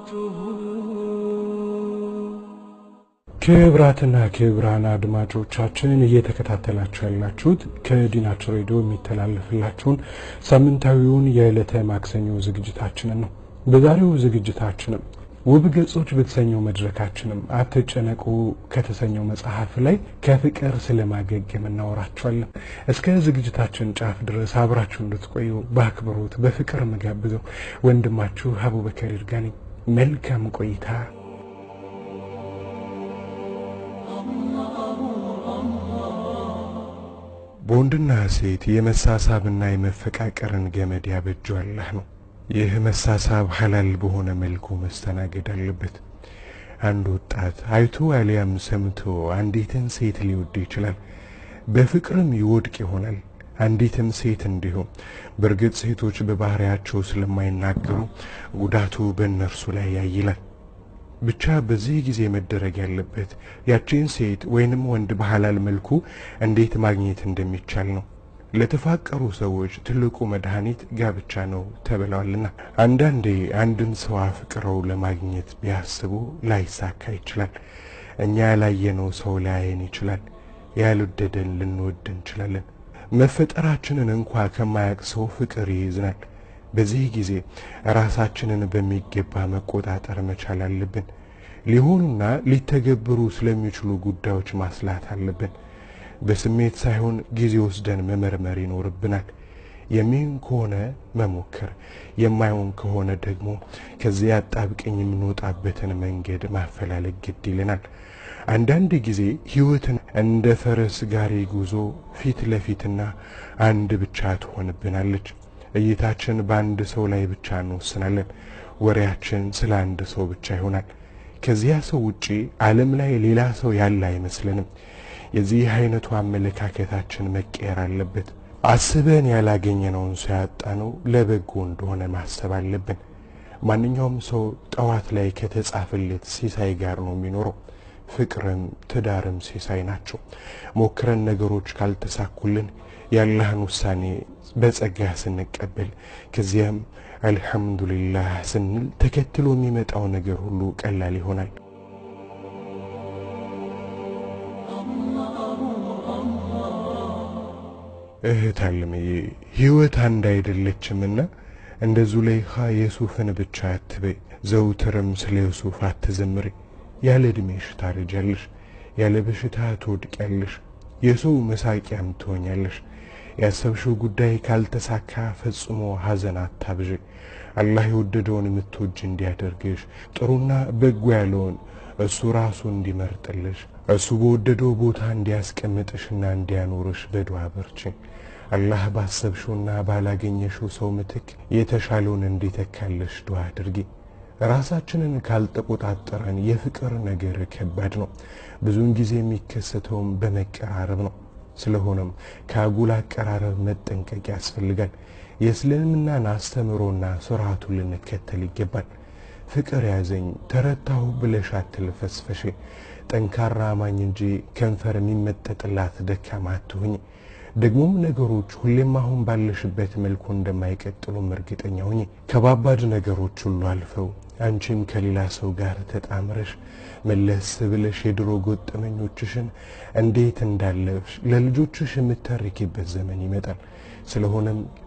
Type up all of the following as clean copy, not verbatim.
وقته. ክብራትና ክብራን አድማጮቻችን፣ እየተከታተላችሁ ያላችሁት ከዲናችን ሬዲዮ የሚተላለፍላችሁን ሳምንታዊውን የዕለተ ማክሰኞ ዝግጅታችንን ነው። በዛሬው ዝግጅታችንም ውብ ገጾች በተሰኘው መድረካችንም አትጨነቁ ከተሰኘው መጽሐፍ ላይ ከፍቅር ስለማገገም እናወራችኋለን። እስከ ዝግጅታችን ጫፍ ድረስ አብራችሁ እንድትቆዩ በአክብሮት በፍቅር መጋብዘው ወንድማችሁ አቡበከር ይርጋ ነኝ። መልካም ቆይታ። በወንድና ሴት የመሳሳብና የመፈቃቀርን ገመድ ያበጀው አላህ ነው። ይህ መሳሳብ ሐላል በሆነ መልኩ መስተናገድ አለበት። አንድ ወጣት አይቶ አሊያም ሰምቶ አንዲትን ሴት ሊወድ ይችላል። በፍቅርም ይወድቅ ይሆናል። አንዲትም ሴት እንዲሁ። በእርግጥ ሴቶች በባህሪያቸው ስለማይናገሩ ጉዳቱ በእነርሱ ላይ ያይላል። ብቻ በዚህ ጊዜ መደረግ ያለበት ያቺን ሴት ወይንም ወንድ በሐላል መልኩ እንዴት ማግኘት እንደሚቻል ነው። ለተፋቀሩ ሰዎች ትልቁ መድኃኒት ጋብቻ ነው ተብለዋልና። አንዳንዴ አንድን ሰው አፍቅረው ለማግኘት ቢያስቡ ላይሳካ ይችላል። እኛ ያላየነው ሰው ላያየን ይችላል። ያልወደደን ልንወድ እንችላለን። መፈጠራችንን እንኳ ከማያቅ ሰው ፍቅር ይይዝናል። በዚህ ጊዜ ራሳችንን በሚገባ መቆጣጠር መቻል አለብን። ሊሆኑና ሊተገብሩ ስለሚችሉ ጉዳዮች ማስላት አለብን። በስሜት ሳይሆን ጊዜ ወስደን መመርመር ይኖርብናል። የሚሆን ከሆነ መሞከር፣ የማይሆን ከሆነ ደግሞ ከዚያ አጣብቅኝ የምንወጣበትን መንገድ ማፈላለግ ግድ ይለናል። አንዳንድ ጊዜ ሕይወትን እንደ ፈረስ ጋሪ ጉዞ ፊት ለፊትና አንድ ብቻ ትሆንብናለች። እይታችን በአንድ ሰው ላይ ብቻ እንወስናለን። ወሬያችን ስለ አንድ ሰው ብቻ ይሆናል። ከዚያ ሰው ውጪ ዓለም ላይ ሌላ ሰው ያለ አይመስለንም። የዚህ አይነቱ አመለካከታችን መቀየር አለበት። አስበን ያላገኘነውን ሰው ያጣነው ለበጎ እንደሆነ ማሰብ አለብን። ማንኛውም ሰው ጠዋት ላይ ከተጻፈለት ሲሳይ ጋር ነው የሚኖረው። ፍቅርም ትዳርም ሲሳይ ናቸው። ሞክረን ነገሮች ካልተሳኩልን የአላህን ውሳኔ በጸጋ ስንቀበል ከዚያም አልሐምዱሊላህ ስንል ተከትሎ የሚመጣው ነገር ሁሉ ቀላል ይሆናል። እህት አለምዬ፣ ሕይወት አንድ አይደለችምና እንደ ዙለይኻ የሱፍን ብቻ አትበይ። ዘውትርም ስለ ዩሱፍ አትዘምሪ። ያለ ዕድሜሽ ታረጃለሽ፣ ያለ በሽታ ትወድቂያለሽ፣ የሰው መሳቂያም ትሆኛለሽ። ያሰብሽው ጉዳይ ካልተሳካ ፈጽሞ ሐዘን አታብዢ። አላህ የወደደውን የምትወጅ እንዲያደርግሽ፣ ጥሩና በጎ ያለውን እሱ ራሱ እንዲመርጥልሽ፣ እሱ በወደደው ቦታ እንዲያስቀምጥሽና እንዲያኖርሽ በዱዓ በርቺ። አላህ ባሰብሽውና ባላገኘሽው ሰው ምትክ የተሻለውን እንዲተካልሽ ዱዓ አድርጊ። ራሳችንን ካልተቆጣጠረን የፍቅር ነገር ከባድ ነው። ብዙውን ጊዜ የሚከሰተውም በመቀራረብ ነው። ስለሆነም ከአጉል አቀራረብ መጠንቀቅ ያስፈልጋል። የእስልምናን አስተምህሮና ስርዓቱን ልንከተል ይገባል። ፍቅር ያዘኝ ተረታሁ ብለሽ አትልፈስፈሽ። ጠንካራ አማኝ እንጂ ከንፈር የሚመጠጥላት ደካማ አትሁኝ። ደግሞም ነገሮች ሁሌም አሁን ባለሽበት መልኩ እንደማይቀጥሉም እርግጠኛ ሁኚ። ከባባድ ነገሮች ሁሉ አልፈው አንቺም ከሌላ ሰው ጋር ተጣምረሽ መለስ ብለሽ የድሮ ገጠመኞችሽን እንዴት እንዳለፍሽ ለልጆችሽ የምታርኪበት ዘመን ይመጣል።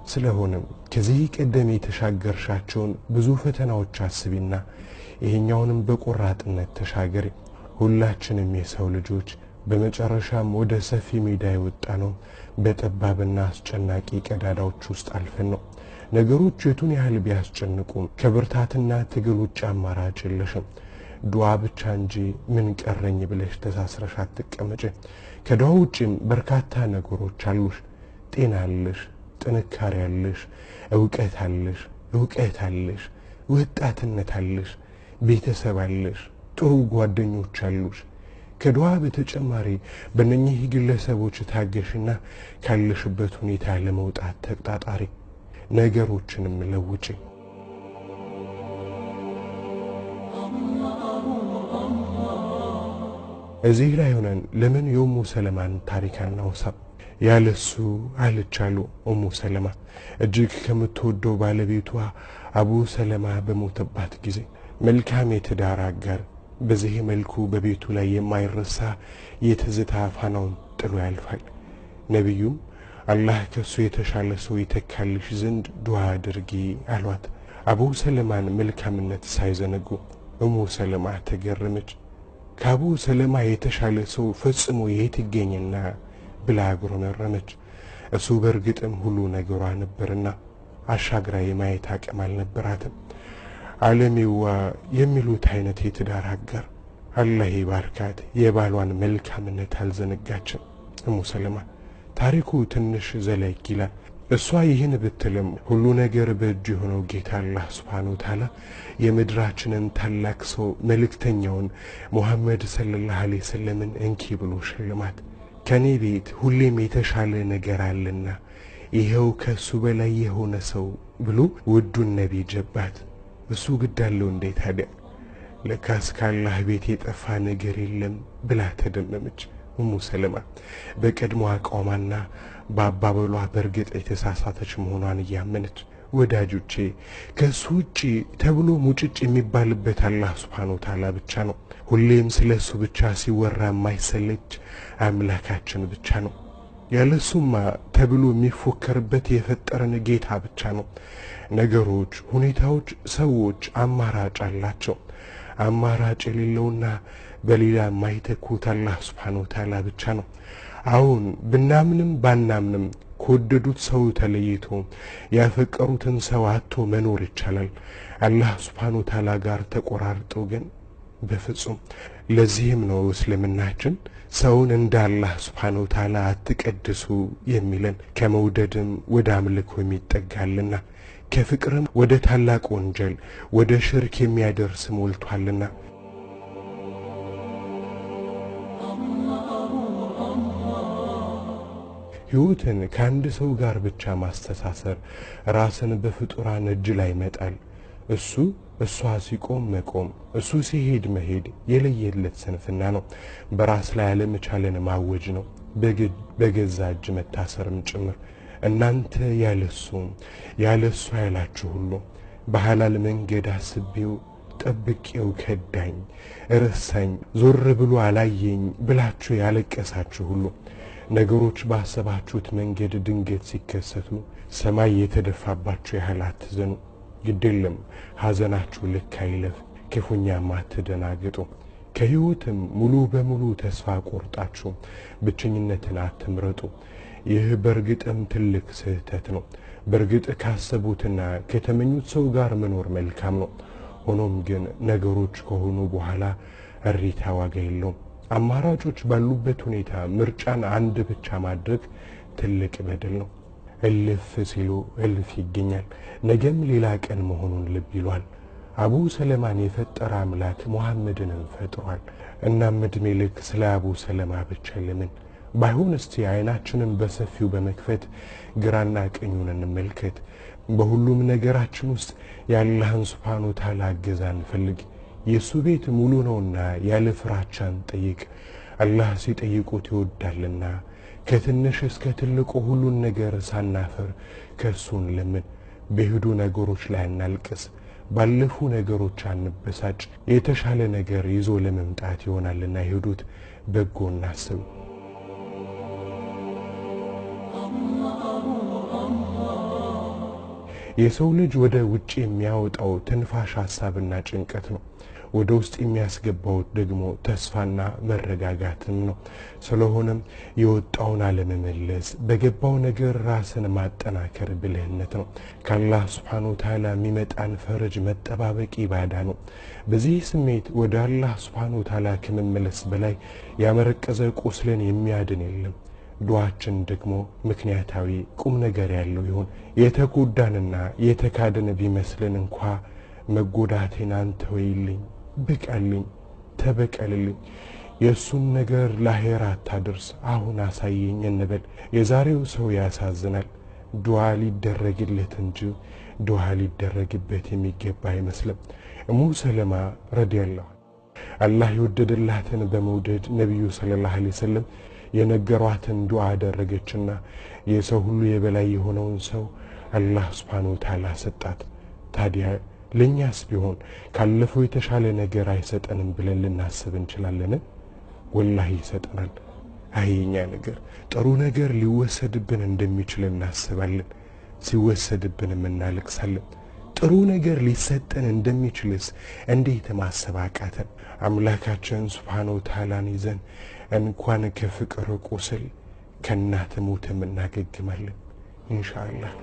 ስለሆነም ከዚህ ቀደም የተሻገርሻቸውን ብዙ ፈተናዎች አስቢና ይሄኛውንም በቆራጥነት ተሻገሪ። ሁላችንም የሰው ልጆች በመጨረሻም ወደ ሰፊ ሜዳ የወጣ ነው በጠባብና አስጨናቂ ቀዳዳዎች ውስጥ አልፈን ነው። ነገሮች የቱን ያህል ቢያስጨንቁም ከብርታትና ትግል ውጭ አማራጭ የለሽም። ዱዓ ብቻ እንጂ ምን ቀረኝ ብለሽ ተሳስረሽ አትቀመጭ። ከዱዓ ውጭም በርካታ ነገሮች አሉሽ። ጤና አለሽ፣ ጥንካሬ አለሽ፣ እውቀት አለሽ፣ እውቀት አለሽ፣ ወጣትነት አለሽ፣ ቤተሰብ አለሽ፣ ጥሩ ጓደኞች አሉሽ። ከዱዓ በተጨማሪ በእነኚህ ግለሰቦች ታገሽና ካለሽበት ሁኔታ ለመውጣት ተቅጣጣሪ፣ ነገሮችንም ለውጪ። እዚህ ላይ ሆነን ለምን የኡሙ ሰለማን ታሪክ አናውሳም? ያለሱ አለቻሉ ኡሙ ሰለማ እጅግ ከምትወደው ባለቤቷ አቡ ሰለማ በሞተባት ጊዜ መልካም የትዳር አጋር በዚህ መልኩ በቤቱ ላይ የማይረሳ የትዝታ ፋናውን ጥሎ ያልፋል። ነቢዩም አላህ ከሱ የተሻለ ሰው ይተካልሽ ዘንድ ዱዓ አድርጊ አሏት። አቡ ሰለማን መልካምነት ሳይዘነጉ። እሙ ሰለማ ተገረመች። ከአቡ ሰለማ የተሻለ ሰው ፈጽሞ የት ይገኝና ብላ አጉረመረመች። እሱ በእርግጥም ሁሉ ነገሯ ነበርና አሻግራ የማየት አቅም አልነበራትም። አለሚዋ የሚሉት አይነት የትዳር አጋር አላህ ይባርካት፣ የባሏን መልካምነት አልዘነጋችም። እሙ ሰለማ ታሪኩ ትንሽ ዘለግ ይላል። እሷ ይህን ብትልም ሁሉ ነገር በእጁ የሆነው ጌታ አላህ ሱብሓነሁ ወተዓላ የምድራችንን ታላቅ ሰው መልእክተኛውን ሙሐመድ ሰለላሁ ዐለይሂ ወሰለምን እንኪ ብሎ ሸልማት። ከኔ ቤት ሁሌም የተሻለ ነገር አለና ይኸው ከሱ በላይ የሆነ ሰው ብሎ ውዱን ነቢ ጀባት። እሱ ግድ አለው እንዴ ታዲያ? ለካስ ካላህ ቤት የጠፋ ነገር የለም ብላ ተደመመች። እሙ ሰለማ በቀድሞ አቋሟና በአባበሏ በእርግጥ የተሳሳተች መሆኗን እያመነች፣ ወዳጆቼ ከእሱ ውጪ ተብሎ ሙጭጭ የሚባልበት አላህ ሱብሓነሁ ወተዓላ ብቻ ነው። ሁሌም ስለ እሱ ብቻ ሲወራ የማይሰለች አምላካችን ብቻ ነው። ያለሱማ ተብሎ የሚፎከርበት የፈጠረን ጌታ ብቻ ነው። ነገሮች፣ ሁኔታዎች፣ ሰዎች አማራጭ አላቸው። አማራጭ የሌለውና በሌላ የማይተኩት አላህ ሱብሓነሁ ወተዓላ ብቻ ነው። አሁን ብናምንም ባናምንም ከወደዱት ሰው ተለይቶ ያፈቀሩትን ሰው አጥቶ መኖር ይቻላል። አላህ ሱብሓነሁ ወተዓላ ጋር ተቆራርጦ ግን በፍጹም። ለዚህም ነው እስልምናችን ሰውን እንደ አላህ ሱብሓነሁ ወተዓላ አትቀድሱ የሚለን። ከመውደድም ወደ አምልኮ የሚጠጋልና ከፍቅርም ወደ ታላቅ ወንጀል ወደ ሽርክ የሚያደርስ ሞልቷልና። ሕይወትን ከአንድ ሰው ጋር ብቻ ማስተሳሰር ራስን በፍጡራን እጅ ላይ መጣል፣ እሱ እሷ ሲቆም መቆም፣ እሱ ሲሄድ መሄድ የለየለት ስንፍና ነው። በራስ ላይ አለመቻልን ማወጅ ነው፣ በገዛ እጅ መታሰርም ጭምር። እናንተ ያለሱ ያለሱ ያላችሁ ሁሉ በሐላል መንገድ አስቤው ጠብቄው ከዳኝ፣ ረሳኝ፣ ዞር ብሎ አላየኝ ብላችሁ ያለቀሳችሁ ሁሉ ነገሮች ባሰባችሁት መንገድ ድንገት ሲከሰቱ ሰማይ የተደፋባችሁ ያህል አትዘኑ። ግድ የለም ሐዘናችሁ ልክ አይለፍ፣ ክፉኛም አትደናግጡ። ከሕይወትም ሙሉ በሙሉ ተስፋ ቆርጣችሁ ብቸኝነትን አትምረጡ። ይህ በእርግጥም ትልቅ ስህተት ነው። በእርግጥ ካሰቡትና ከተመኙት ሰው ጋር መኖር መልካም ነው። ሆኖም ግን ነገሮች ከሆኑ በኋላ እሪታ ዋጋ የለውም። አማራጮች ባሉበት ሁኔታ ምርጫን አንድ ብቻ ማድረግ ትልቅ በደል ነው። እልፍ ሲሉ እልፍ ይገኛል። ነገም ሌላ ቀን መሆኑን ልብ ይሏል። አቡ ሰለማን የፈጠረ አምላክ ሙሐመድንም ፈጥሯል። እናም ዕድሜ ልክ ስለ አቡ ሰለማ ብቻ ለምን ባይሆን እስቲ አይናችንን በሰፊው በመክፈት ግራና ቀኙን እንመልከት። በሁሉም ነገራችን ውስጥ የአላህን ሱብሓነሁ ወተዓላ እገዛ እንፈልግ። የእሱ ቤት ሙሉ ነውና ያለ ፍራቻን ጠይቅ። አላህ ሲጠይቁት ይወዳልና ከትንሽ እስከ ትልቁ ሁሉን ነገር ሳናፈር ከእሱ እንለምን። በሄዱ ነገሮች ላይ አናልቅስ፣ ባለፉ ነገሮች አንበሳጭ። የተሻለ ነገር ይዞ ለመምጣት ይሆናልና የሄዱት በጎ እናስብ። የሰው ልጅ ወደ ውጭ የሚያወጣው ትንፋሽ ሀሳብና ጭንቀት ነው። ወደ ውስጥ የሚያስገባው ደግሞ ተስፋና መረጋጋትም ነው። ስለሆነም የወጣውን አለመመለስ፣ በገባው ነገር ራስን ማጠናከር ብልህነት ነው። ከአላህ ሱብሓነሁ ወተዓላ የሚመጣን ፈረጅ መጠባበቅ ኢባዳ ነው። በዚህ ስሜት ወደ አላህ ሱብሓነሁ ወተዓላ ከመመለስ በላይ ያመረቀዘ ቁስልን የሚያድን የለም። ዱዓችን ደግሞ ምክንያታዊ ቁም ነገር ያለው ይሁን። የተጎዳንና የተካድን ቢመስልን እንኳ መጎዳቴን አንተ ወይልኝ፣ ብቀልኝ፣ ተበቀልልኝ፣ የእሱን ነገር ላሄራ አታድርስ፣ አሁን አሳየኝ እንበል። የዛሬው ሰው ያሳዝናል። ዱዓ ሊደረግለት እንጂ ዱዓ ሊደረግበት የሚገባ አይመስልም። እሙ ሰለማ ረዲየላሁ አላህ የወደደላትን በመውደድ ነቢዩ ሰለላሁ ዐለይሂ ወሰለም የነገሯትን ዱዓ አደረገችና የሰው ሁሉ የበላይ የሆነውን ሰው አላህ ሱብሓነሁ ወተዓላ ሰጣት። ታዲያ ለእኛስ ቢሆን ካለፈው የተሻለ ነገር አይሰጠንም ብለን ልናስብ እንችላለን? ወላሂ ይሰጠናል። አይ የኛ ነገር ጥሩ ነገር ሊወሰድብን እንደሚችል እናስባለን፣ ሲወሰድብንም እናለቅሳለን። ጥሩ ነገር ሊሰጠን እንደሚችልስ እንዴት ማሰብ አቃተን? አምላካችን ሱብሓነሁ ወተዓላን ይዘን እንኳን ከፍቅር ቁስል ከእናት ሞትም እናገግማለን ኢንሻአላህ።